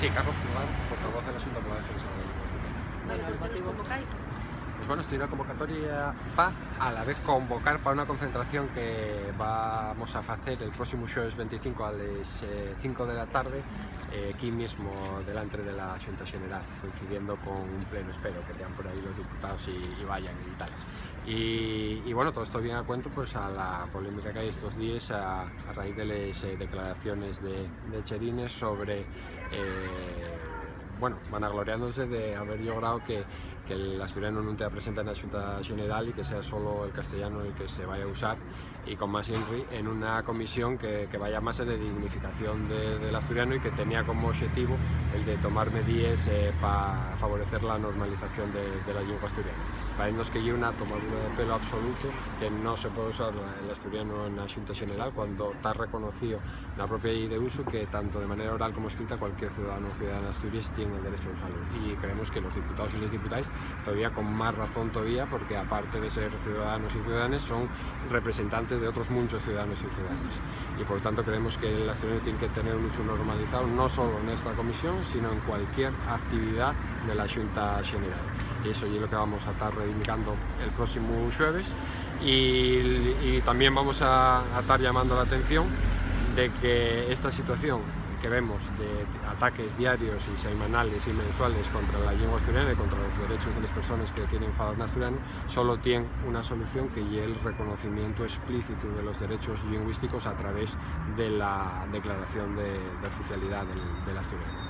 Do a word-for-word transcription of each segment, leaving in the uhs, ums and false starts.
Sí, Carlos Pulgar, portavoz de la Xunta por la Defensa de la Llingua Asturiana. Bueno, ¿por qué os convocáis? Pues bueno, estoy una convocatoria pa a la vez convocar para una concentración que vamos a hacer el próximo xueves veinticinco a las, eh, cinco de la tarde, eh, aquí mismo delante de la Xunta General, coincidiendo con un pleno, espero que tean por ahí los diputados y, y vayan y tal. Y, y bueno, todo esto viene a cuento, pues, a la polémica que hay estos días a, a raíz de las, eh, declaraciones de, de Cherines sobre, eh, bueno, vanagloriándose de haber logrado que, que el asturiano no esté presente en la Xunta General y que sea solo el castellano el que se vaya a usar, y con más inri en una comisión que, que vaya más de dignificación de, del asturiano y que tenía como objetivo el de tomar medidas, eh, para favorecer la normalización de, de la lengua asturiana. Parece que hay una tomadura de pelo absoluto, que no se puede usar la, el asturiano en la Xunta General cuando está reconocido la propia ley de uso que tanto de manera oral como escrita cualquier ciudadano o ciudadana de Asturias tiene el derecho a usarlo. Y creemos que los diputados y las diputadas todavía con más razón todavía, porque aparte de ser ciudadanos y ciudadanas, son representantes de otros muchos ciudadanos y ciudadanas. Y por tanto creemos que el asturiano tiene que tener un uso normalizado, no solo en esta comisión, sino en cualquier actividad de la Xunta General. Y eso es lo que vamos a estar reivindicando el próximo jueves. Y, y también vamos a, a estar llamando la atención de que esta situación que vemos de ataques diarios y semanales y mensuales contra la lengua asturiana y contra los derechos de las personas que quieren falar en asturiano, solo tiene una solución, que es el reconocimiento explícito de los derechos lingüísticos a través de la declaración de, de oficialidad del, del asturiano.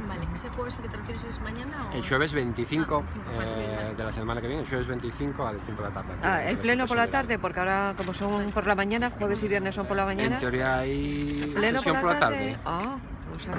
Vale, ¿ese jueves al que te refieres es mañana o? El jueves veinticinco, ah, veinticinco, vale, eh, vale, de la semana que viene, el jueves veinticinco a las cinco de la tarde. Ah, el pleno por la tarde, porque ahora, como son por la mañana, jueves y viernes son por la mañana. En teoría hay sesión por la tarde. Ah.